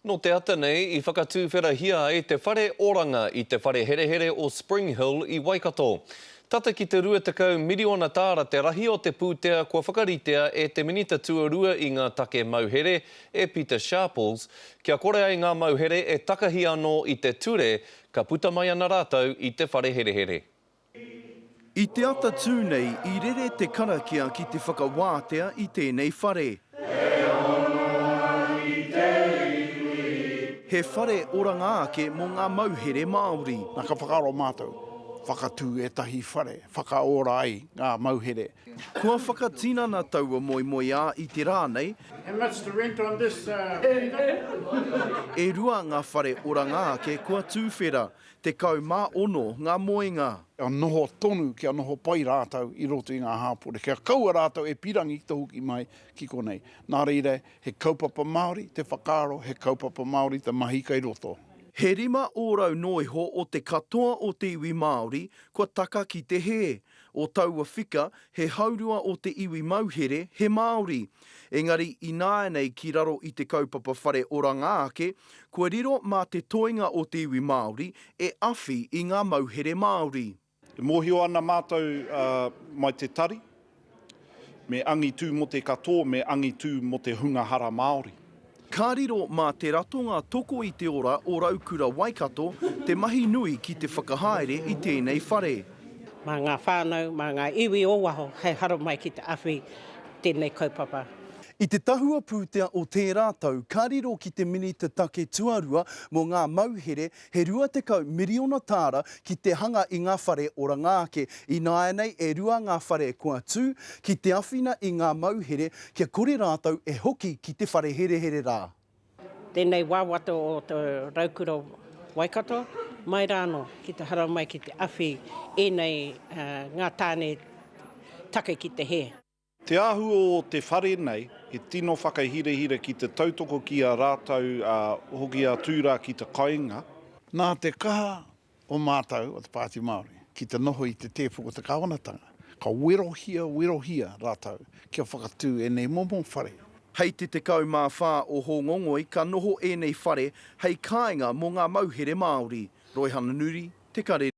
Nō te ata nei i whakatūwherahia ai te whare oranga i te whare herehere o Spring Hill i Waikato. Tata ki te 20 miriona tāra te rahi o te pūtea kua whakaritea e te Minita Tuarua i ngā Take Mauhere, e Pita Sharples, kia kore ai ngā mauhere e takahi anō i te ture ka puta mai ana rātou i te whare herehere. I te ata tū nei i rere te karakia ki te whakawātea i tēnei whare. He whare oranga ake mō ngā mauhere Māori. Na ka whakaaro mātou, whakatū ētahi whare, whakaora ai ngā mauhere. Kua whakatinana taua moemoeā i te rā nei. How much to rent on this Peter? E rua ngā whare oranga ake kua tūwhera, 16 ngā moenga. Kia noho tonu, kia noho pai rātou i roto i ngā hāpori, kia kaua rātou e pirangi ki te hoki mai ki konei. Nā reira, he kaupapa Māori te whakaaro, he kaupapa Māori te mahi kei roto. He 5% noa iho o te katoa o te iwi Māori kua taka ki te hē. O taua whika, he haurua o te iwi mauhere he Māori. Engari ināianei ki raro i te kaupapa whare oranga ake, kua riro mā te toenga o te iwi Māori e awhi i ngā mauhere Māori. E mōhio ana mātou mai te tari, me angitū mō te katoa, me angitū mō te hunga hara Māori. Ka riro mā te Ratonga Toko i te Ora o Raukura Waikato te mahi nui ki te whakahaere i tēnei whare. Mā ngā whānau, mā ngā iwi o waho hei haramai ki te awhi tēnei kaupapa. I te tahua pūtea o tērā tau ka riro ki te Minita Take Tuarua mō ngā Mauhere he 20 miriona tāra ki te hanga i ngā whare oranga ake. Ināianei e rua ngā whare kua tū, ki te awhina i ngā mauhere kia kore rātou e hoki ki te whare herehere rā. Tēnei wawata o te raukura Waikato, mai rā anō ki te haramai ki te awhi ēnei ngā tāne take ki te hē. Te āhua o te whare nei, he tino whakahirahira ki te tautoko ki a rātou, ā, hoki a Tūrā ki te kainga. Nā te kaha o mātou, o te Pāti Māori, ki te noho i te tēpu o te kāwanatanga, ka werohia, werohia rātou kia whakatū ēnei momo whare. Hei te 14 o Hōngongoi ka noho ēnei whare hei kāinga mō ngā mauhere Māori. Roihana Nuri, Te Karere.